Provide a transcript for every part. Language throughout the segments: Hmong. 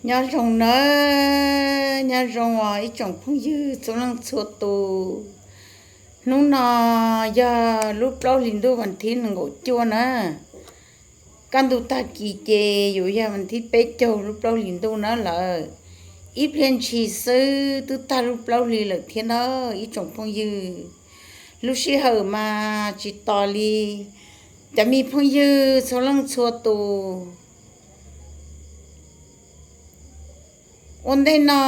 Nyob zoo nawb, nyob zoo os ib tsoom phooj ywg txhua leej txhua tus. Hnub no yog lub plaub hlis ntuj vas thib nees nkaum cuaj na. Kaj ntug tag kis ces yuav yog vas thib peb caug lub plaub hlis ntuj na lawm. Ib pliag ntshis xwb twb tag lub plaub hlis lawm thiab na ib tsoom phooj ywg. Lub sij hawm mas tsis tos li, cov me phooj ywg txhua leej txhua tus. Ua ntej no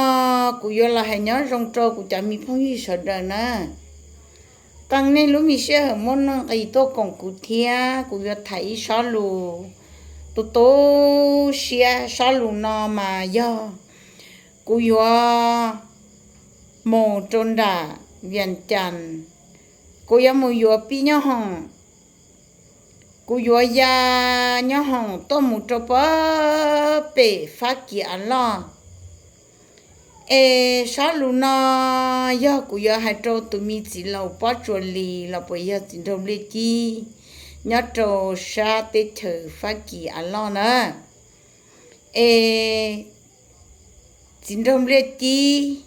kuv yuav los hais nyob zoo rau kuv cov me phooj ywg sawv daws na. Qee nej lub me sij hawm muaj nuj nqis tuaj koom kuv thiab kuv yuav tham ib sob lus tu tu siab. Sob lus no mas yog kuv yuav mus rau nram Vias Cas, kuv yuav mus yuav pib nyob hoom, kuv yuav ya nyob hoom tuaj mus rau pem Fab Kis av loj. Es sob lus no yog kuv yuav hais rau tus me txiv laus Pob Tsuas Lis los puas yog txiv nraug Npliaj Cib nyob rau sab teb chaws Fab Kis av loj na. Es txiv nraug Npliaj Cib,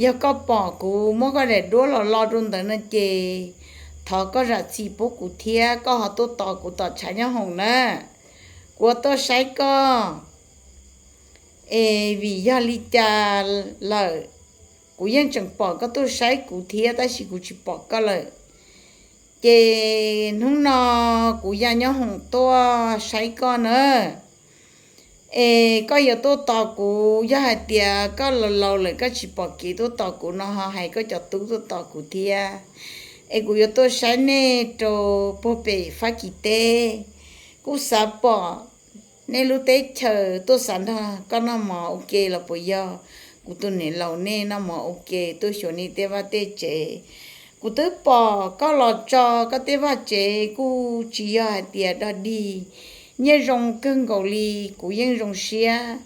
yog koj pom kuv muab koj daim duab los lo rau ntawd no ces thov koj zam txim pub kuv thiab koj ho tuaj tos kuv tom tshav nyob hoom na. Kuv yuav tuaj saib koj. Es vim yog li cas lawm, kuv yeej tseem pom koj tuaj saib kuv thiab tab sis kuv tsis pom koj lawm. Ces hnub no kuv ya nyob hoom tuaj saib koj na. Es koj yuav tuaj tos kuv, yog hais tias koj laus laus lawm koj tsis pom kev tuaj tos kuv no ho hais koj cov tub tuaj tos kuv thiab. Es kuv yuav tuaj saib nej rau puag pem Fab Kis teb. Kuj xav pom nej lub teb chaws, tuaj xav nrog koj noj mov ua ke los puas yog kuv tus niam laus nej noj mov ua ke, tuaj xyuas nej tej vaj tej tsev. Kuv twb pom koj los tso koj tej vaj tsev kuj tsis yog hais tias dog dig, nyiaj zoo kawg nkaus li. Kuv yeej zoo siab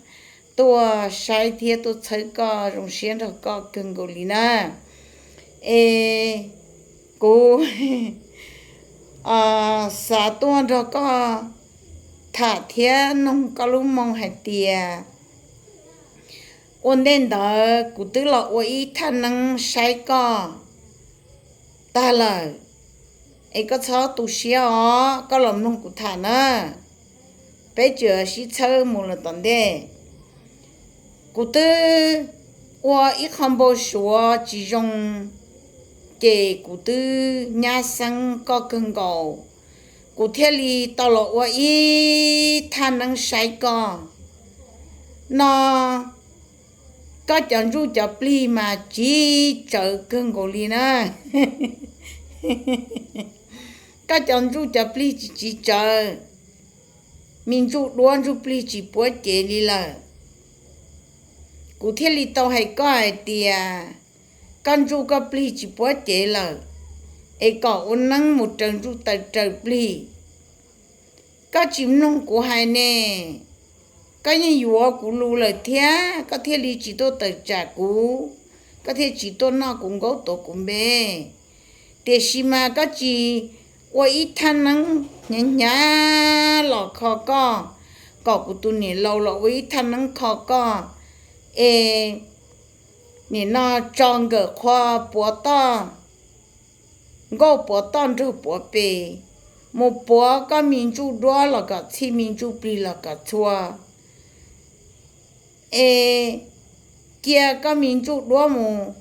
tuaj saib thiab tuaj txhawb koj, zoo siab nrog koj kawg nkaus li na. Es kuv xav tuaj nrog koj tham thiab noog koj lub moo hais tias ua ntej ntawd kuv twb los ua ib thaj neeb saib koj tag lawm, es koj txhob tu siab os, koj los mloog kuv tham na. Peb tseem sib txhawb mus lawm tom ntej. Kuv twb ua ib qho npau suav tsis zoo, ces kuv twb nyab xeeb koj kawg nkaus, kuv thiaj li tau los ua ib thaj neeb saib koj no. Koj cov ntsuj cov plig mas tsis tsawv kawg nkaus li na. Koj cov ntsuj cov plig tsis tsis tsawv, me ntsuj duab ntsuj plig tsis puab cev li lawm. Kuv thiaj li tau hais koj hais tias koj ntsuj koj plig tsis puab cev lawm, es kom ua neeb mus raws ntsuj taws raws plig. Koj tsis mloog kuv hais ne, koj yeej yuav kuv lus lawm thiab, koj thiaj li tsis tuaj tawm tsam kuv, koj thiaj tsis tuaj noj kuv nkaub tuav kuv npe. Tiam sis mas koj tsis ua ib thaj neeb hnyav hnyav los kho koj, kom kuv tus niam laus los ua ib thaj neeb kho koj, es nim no tso nkawm qhua puav toj, nkauj puav toj nraug puav pes, mus puav koj me ntsuj duab los kom txhij me ntsuj plig los kom txhua, es cia koj me ntsuj duab mus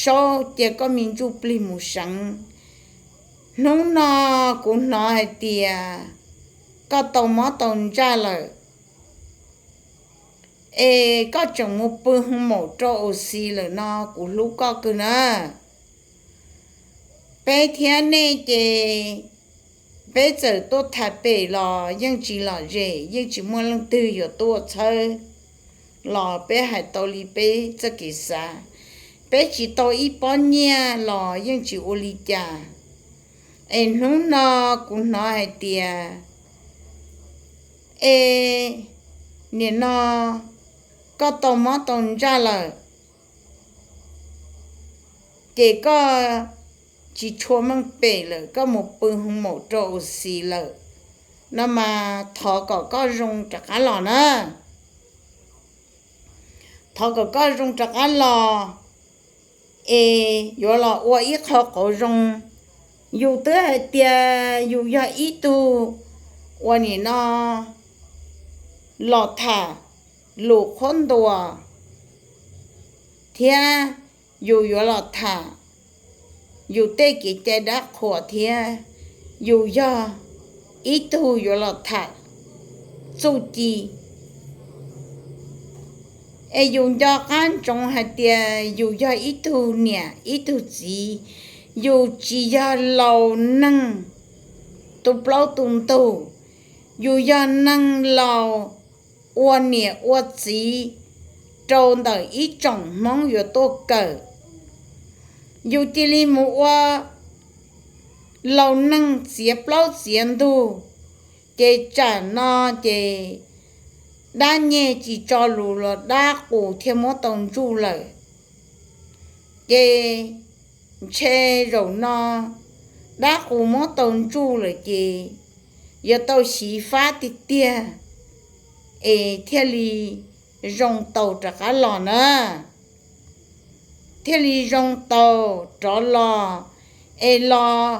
saub, cia koj me ntsuj plig mus seev. Hnub no kuv hnov hais tias koj tau mob tau ntsaj lawm, es koj tseem mus pw hoo maum rau au xis lawm no, kuv hlub koj kawg na. Peb thiab nej ces peb txawm tuaj tham pem los yeej tsis lom zem, yeej tsis muaj leej twg yuav tuaj txhawb los peb hais tau li peb txoj kev xav. Peb tsis tau ib pob nyiaj los yeej tsis ua li cas. Es hnub no kuv hnov hais tias, es nim no koj tau mob tau ntsaj lawm, ces koj tsis tshua meej pem lawm, koj mus pw hoo maum rau au xis lawm no mas thov kom koj zoo rov qab los na. thov kom koj zoo rov qab los, es yuav los ua ib qho qauv zoo. Yus twb hais tias yus yog ib tug uas nim no los tham lus qhuab ntuas, thiab yus yuav los tham yus tej kev cai dab qhuas thiab. Yus yog ib tug yuav los tham txuj ci, es yus nco qab ntsoov hais tias yus yog ib tug niam ib tug txiv, yus tsis yog laus neeg tu plaub tu ntug, yus yog neeg laus ua niam ua txiv rau ntawm ib tsoom Hmoob yuav tuaj kawm. Yus cia li mus ua laus neeg txiav plaub txiav ntug, ces tsam no ces dab nyeg tsis tso lus los dab qus thiaj muab tau ntsuj lawm. Ces ntshe zaum no dab qus muab tau ntsuj lawm ces yuav tau xyiv fab tiag tiag, es thiaj li zoo tau rov qab los na, thiaj li zoo tau rov los. Es los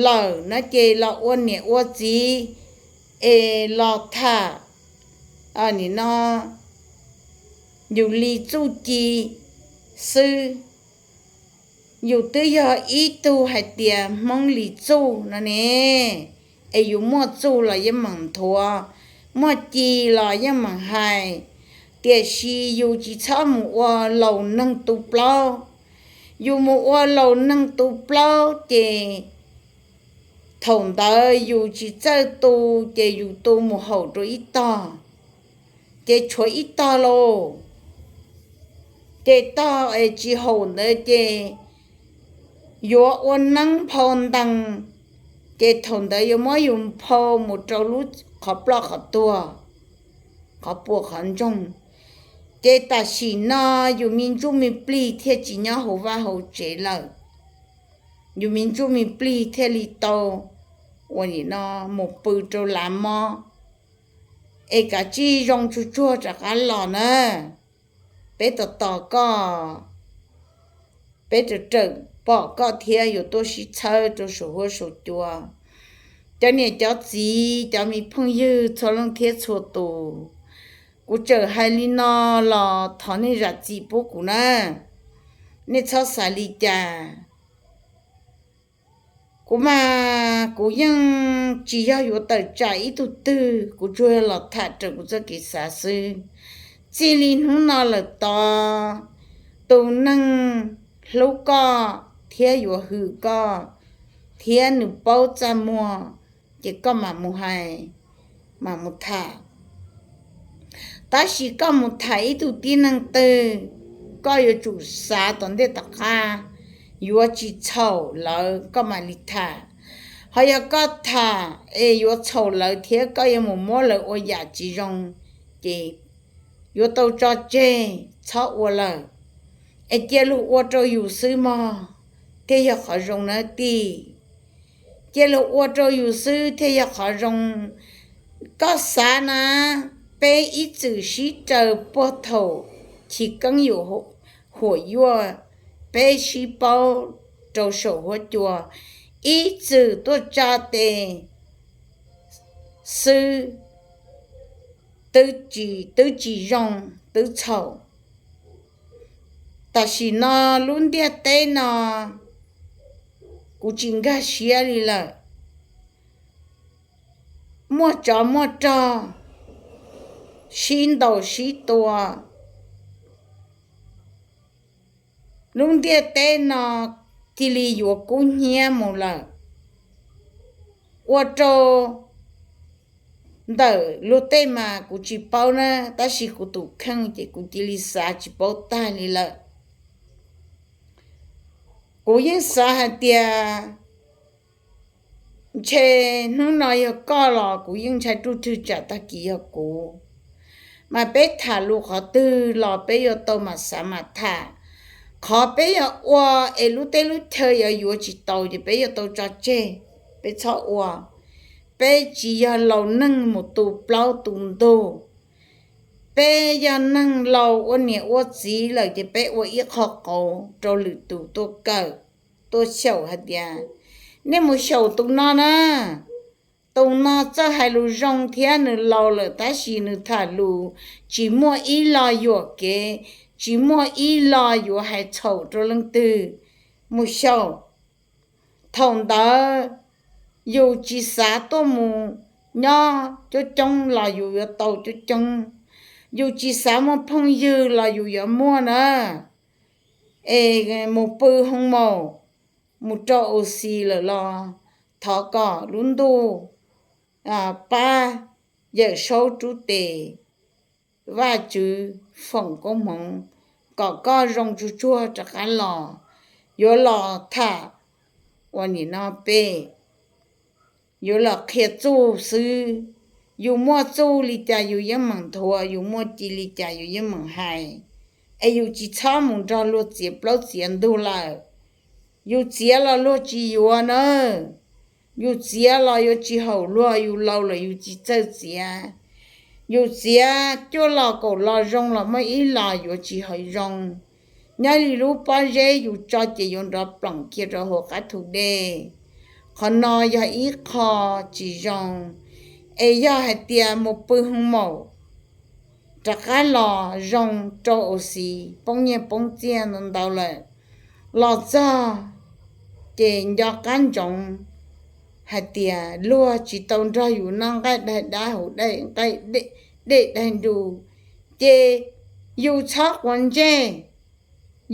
lawm no ces los ua niam ua txiv, es los tham, nim no yus li txuj ci xwb. Yus twb yog ib tug hais tias Hmoob li txuj no ne, es yus muaj txuj los yeej meem nthuav, muaj ci los yeej meem hais, tiam sis yus tsis txhob mus ua laus neeg tu plaub. Yus mus ua laus neeg tu plaub ces thaum ntawd yus tsis txawj tu, ces yus tu mus haum rau ib tog, ces tshuav ib tog lauj. Ces tog es tsis haum ntawd ces yuav ua neeb nphau ntees, ces thaum ntawd yuav muab yus nphau mus rau lub qhov ploj qhov tuag, qhov puas qhov ntsoog. Ces tam sim no yus me ntsuj me plig thiaj tsis nyob hauv vaj hauv tsev lawm, yus me ntsuj me plig thiaj li tau ua nim no mus pw rau lav mob. Es kav tsij zoo tsuag tsuag rov qab los na, peb tos tos koj, peb rawm rawm pom koj thiab yuav tuaj sib txhawb rau saum huab saum cua. Cov niam cov txiv, cov me phooj ywg txhua leej thiab txhua tus, kuv txawm hais li no los thov nej zam txim pub kuv na, nej txhob xav li cas. Kuv mas kuv yeej tsis yog yuav tawm tsam ib tug twg, kuv tsuas yog los tham raws kuv txoj kev xav xwb. Txij li hnub no lawm tod, tus neeg hlub koj thiab yuav hwm koj thiab nws paub txaj muag, ces koj mam mus hais, mam mus tham. Tab sis koj mus tham ib tug tib neeg twg, koj yuav tsum xav tom ntej tom qab, yuav tsis txhaum lawv koj mam li tham. Ho yog koj tham es yuav txhaum lawv thiab koj yuav mus muab lawv ua yam tsis zoo, ces yuav tau tso tseg txhob ua lawm. Es cia luag ua rau yus xwb mog thiaj yog qhov zoo nawb tij. Cia luag ua rau yus xwb thiaj yog qhov zoo. Koj xav na, peb ib txwm sib raws puag thaum chiv keeb yuav huam yuaj, peb sib paub rau saum huab cua, ib txwm tuaj tsa tes xwb, twb tsis zoo, twb txhaum. Tam sim no lub ntiaj teb no kuv tsis nkag siab li lawm. Muaj tsov muaj rog sib ntaus sib tua, lub ntiaj teb no cia li yuav kub hnyiab mus lawm. Ua rau ntawm luag tej mas kuv tsis paub na, tab sis kuv tus kheej ces kuv cia li xav tsis paub tag li lawm. Kuv yeej xav hais tias ntshe hnub no yog koj los kuv yeej ntshai ruj rwg tsam tag kis yog kuv. Mas peb tham lus qhov twg los peb yuav tau mam xav mam tham. Qhov peb yuav ua es lub teb lub chaw yuav yuav tsis tau ces peb yuav tau tso tseg, peb txhob ua. Peb tsis yog laus neeg mus tu plaub tu ntug. Peb yog neeg laus ua niam ua txiv lawm ces peb ua ib qho qauv rau lwm tus tuaj kawm, tuaj xyaum hais tias, nej mus xyaum tus no na, tus no txawj hais lus zoo thiab nws laus lawm tab sis nws tham lus tsis muaj ib lo yuam kev, tsis muaj ib lo yuav hais txhaum rau leej twg. Mus xyaum, thaum ntawd yus tsis xav tuaj mus nyob coob coob los yus yuav tau coob coob, yus tsis xav muaj phooj ywg los yus yuav muaj na. Es mus pw hoo maum, mus rau ua si lawm los thov kom lub ntuj pab Yawm Saub rub tes, Vajtswv foom koob hmoov kom koj zoo tsuag tsuag rov qab los, yuav los tham ua nim no peb yuav los qhia txuj xwb. Yus muaj txuj li cas yus yeej meem nthuav, yus muaj ci li cas yus yeej meem hais. Es yus tsis txhob mus nrog luag txiav plaub txiav ntug lawm. Yus txiav los luag tsis yuav na. Yus txiav los yuav tsis haum luag, yus laus lawm yus tsis txawj txiav. Yus txiav cuaj los kaum los zoo los muaj ib los yuav tsis haum zoo. Nyob li lub pob zeb yus tso ces yuav nrov ploom kiag rau hauv qab thu dej. Qhov no yog ib qho tsis zoo. Es yog hais tias mus pw hoo maum, rov qab los zoo rau ua si, poob nyiaj poob txiaj ntau ntau lawm, los txog ces nco qab ntsoov hais tias luag tsis tau nrog yus noj nqaij daig dab hauv nqaij dej daig nru, ces yus txhob quav ntsej.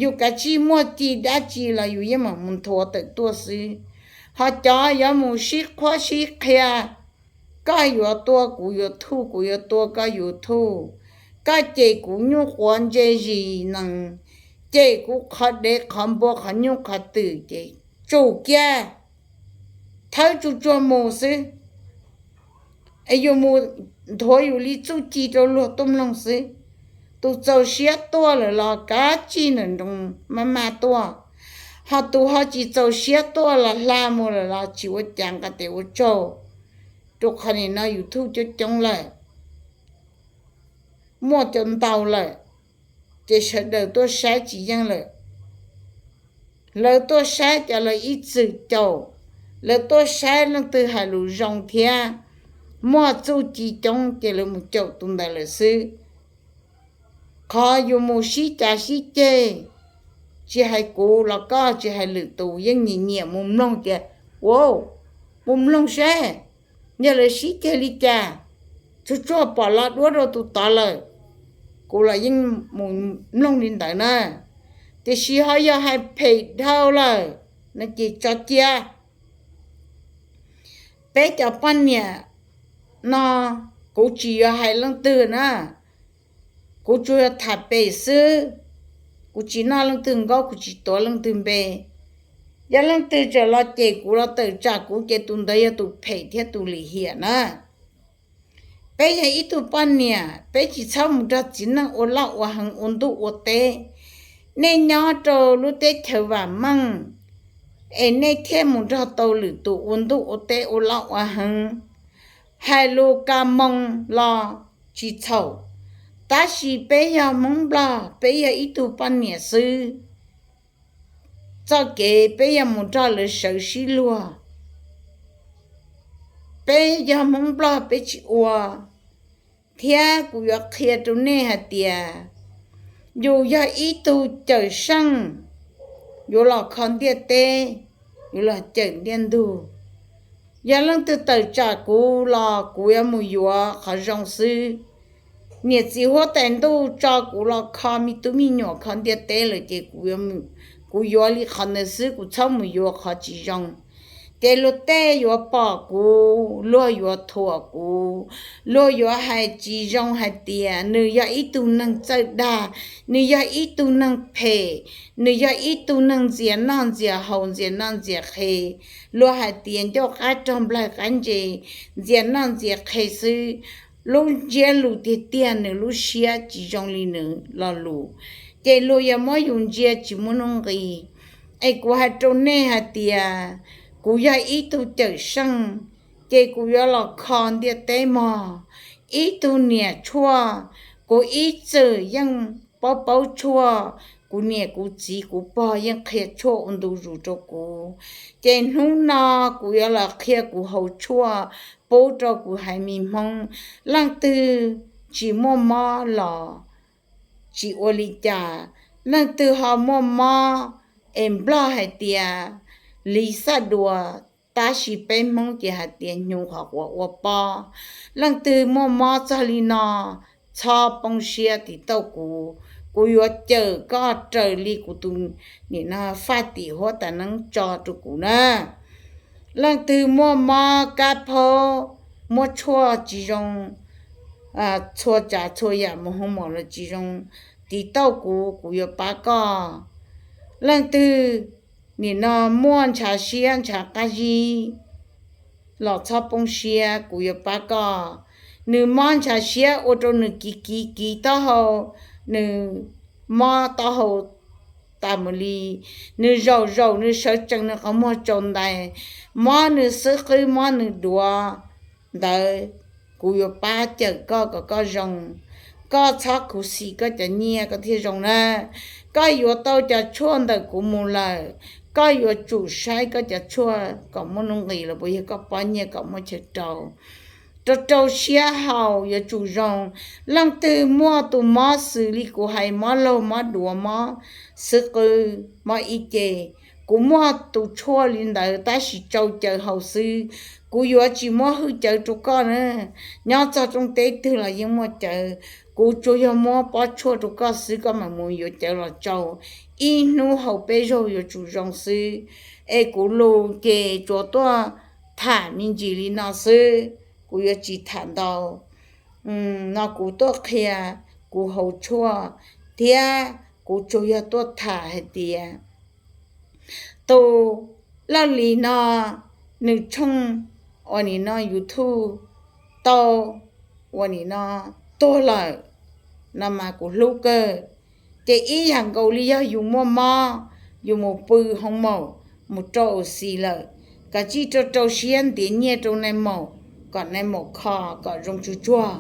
Yus kav tsij muaj ci dab tsi los yus yeej meem mus nthuav tawm tuaj xwb. Ho cov yuav mus sib qhuab sib qhia, koj yuav tua kuv YouTube, kuv yuav tua koj YouTube, koj cem kuv nyuj quav ntse zis nees, cem kuv qhov dev qhov npua qhov nyuj qhov twm ces tsum kiag, thawb tsuag tsuag mus xwb. Es yus mus nthuav yus li txuj ci rau luag tuaj mloog xwb. Tus txaus siab tuaj lawm los kav tsij nrawm nroos maj maj tuaj, ho tus ho tsis txaus siab tuaj los hla mus lawm los tsis ua cas, nqa tes ua tsaug. Rau qhov nim no YouTube coob coob lawm, muaj coob ntau lawm, ces sawv daws tuaj saib tsis yeej lawm. Lawv tuaj saib cov lawv ib txwm caum, lawv tuaj saib leej twg hais lus zoo thiab muaj txuj ci coob ces lawv mus caum tus ntawd lawm xwb. Qhov yus mus sib cav sib ceg, tsis hais kuv los koj, tsis hais lwm tus yeej nyiam nyiam mus mloog tias, ua, mus mloog seb yog lawv sib ceg li cas, tsuag tsuag pom lo duab rau tus tod lawm, kuv los yeej mus mloog li ntawd na. Tiam sis ho yog hais phem dhau lawm no ces tso cia. Peb cov poj niam no, kuv tsis yog hais leej twg na, kuv tsuas yog tham pem xwb. Kuv tsis noj leej twg nkaub, kuv tsis tuav leej twg npe. Yog leej twg tseem los cem kuv los tawm tsam kuv ces tus ntawd yog tus phem thiab tus lim hiam na. Peb yog ib tug poj niam, peb tsis txhob mus nrog txiv neej ua loj ua heev ua ntuj ua teb. Nej nyob rau lub teb chaws vam meej, es nej thiaj mus nrog tau lwm tus ua ntuj ua teb ua loj ua heev. Hais lus ka moo los tsis txhaum, tab sis peb yog Hmoob Nplog, peb yog ib tug poj niam xwb. Txoj kev peb yuav mus nrog lawv sawv sib luag, peb yog Hmoob Nplog peb tsis ua. Thiab kuv yuav qhia rau nej hais tias, yus yog ib tug cawm seej, yuav los kho ntiaj teb, yuav los cawm ntiaj ntug. Yog leej twg tawm tsam kuv los kuv yuav mus yuav qhov zoo xwb. Niam txiv huab tais ntuj tso kuv los kho me tub me nyuam kho ntiaj teb lawm ces kuv, kuv yuav li qhov ntawd xwb, kuv txhob mus yuav qhov tsis zoo. Ces luag tej yuav pom kuv, luag yuav thuam kuv, luag yuav hais tsis zoo hais tias nws yog ib tug neeg txawj dag, nws yog ib tug neeg phem, nws yog ib tug neeg ntxias noj ntxias haus ntxias noj ntxias qhe. Luag hais tias ncauj qab rog nplaig qab ntse, ntxias noj ntxias qhe xwb. Lub ntsiab lus tiag tiag nws lub siab tsis zoo li nws lo lus, ces luag yuav muab yus ntsia tsis muaj nuj nqis. Es kuv hais rau nej hais tias, kuv yog ib tug cawm seej, ces kuv yuav los kho ntiaj teb mog. Ib tug niam tshuaj, Kuv ib txwm yeej paub paub tshuaj, kuv niam kuv txiv kuv pog yeej qhia tshuaj ua ntu zus rau kuv. Ces hnub no kuv yuav los qhia kuv hauv tshuaj pub rau kuv haiv me Hmoob. Leej twg tsis muaj mob los tsis ua li cas, leej twg ho muaj mob es Nplog hais tias li xaj dua, tab sis peb Hmoob ces hais tias hnyuv qhov quav ua pob. Leej twg muaj mob txog li no, txhob poob siab, tiv tauj kuv, kuv yuav cawm koj raws li kuv tus nim no faj tim huab tais neeb tso rau kuv na. Leej twg muaj mob kab phaub, muab tshuaj tsis zoo, txhua tsav txhua yam mus hoo maum los tsis zoo, tiv tauj kuv, kuv yuav pab koj. Leej twg nim no muaj ntshav siab ntshav qab zib los txhob poob siab, kuv yuav pab koj. Nws mob ntshav siab ua rau nws kiv kiv kiv taub hau, nws mob taub hau tas mus li, nws zaum zaum nws sawv tsees nws qhov muag tsaus ntais, mob nws xub qwb mob nws duav ntawd, kuv yuav pab cawm koj kom koj zoo. Koj txhob khuv xim koj cov nyiaj koj thiaj zoo na. Koj yuav tau cov tshuaj ntawm kuv mus lawm, koj yuav tsum saib koj cov tshuaj kom muaj nuj nqis los puas yog koj pob nyiaj kom muaj chaw rau. Rau rau siab haus yuav tsum zoo. Leej twg muaj tus mob xws li kuv hais, mob laug mob duav mob xub qwb mob ib ce, kuv muaj tus tshuaj li ntawd tab sis tsau caws haus xwb. Kuv yuav tsis muab hwj cawv rau koj na. Nyob txog rooj teb twg los yeej muaj cawv, kuv tsuas yog muab pob tshuaj rau koj xwb, koj mam mus yuav cawv los tsau, ib hnub haus peb zaug yuav tsum zoo xwb. Es kuv lus ces tsuas tuaj tham me ntsis li no xwb, kuv yuav tsis tham ntau. No kuv tuaj qhia kuv hauv tshuaj, thiab kuv tsuas yog tuaj tham hais tias tus Laj Lis no nws tshooj uas nim no YouTube tau uas nim no tuag lawm no mas kuv hlub kawg. Ces ib yam nkaus li yog yus muaj mob, yus mus pw hoo maum, mus rau au xis lawm, kav tsij rau rau siab ntiav nyiaj rau nais maum, kom nais maum kho kom zoo tsuag tsuag,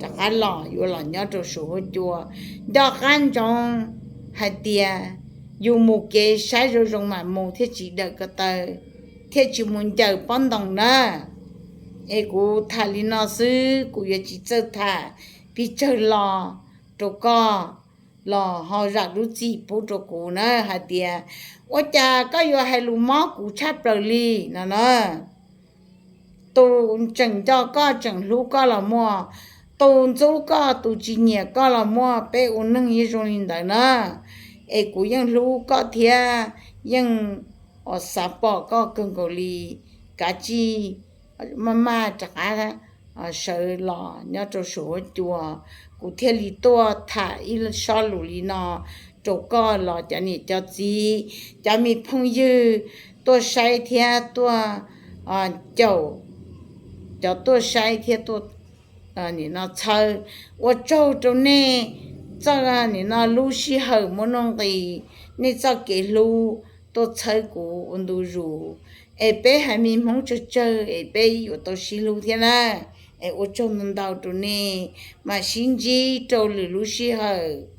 rov qab los yuav los nyob rau saum huab cua. Nco qab ntsoov hais tias yus mus kev saib zoo zoo mam mus thiaj tsis dawm ko taw, thiaj tsis mus ncaws pob ntoo na. Es kuv tham li no xwb, kuv yuav tsis txawj tham pes tsawg los rau koj, los ho zam lub txim pub rau kuv na hais tias, ua cas koj yuav hais lus mob kuv tshaj plaws li no na. Tus tseem nco koj tseem hlub koj los muaj, tus ntxub koj tus tsis nyiam koj los muaj, peb ua neeg yeej zoo li ntawd na. Es kuv yeej hlub koj thiab yeej xav pom koj kawg nkaus li. Kav tsij maj maj rov qab sawv los nyob rau saum huab cua, kuv thiaj li tuaj tham ib sob lus li no rau koj los cov niam cov txiv, cov me phooj ywg tuaj saib thiab tuaj caum, cov tuaj saib thiab tuaj nim no txhawb. Ua tsaug rau nej txoj nim no lub sij hawm muaj nuj nqis, nej txoj kev hlub tuaj txhawb kuv ua ntu zus, es peb haiv me Hmoob tsawg tsawg es peb yuav tau sib hlub thiab na. Es ua tsaug ntau ntau rau nej, mam sib ntsib rau lwm lub sij hawm.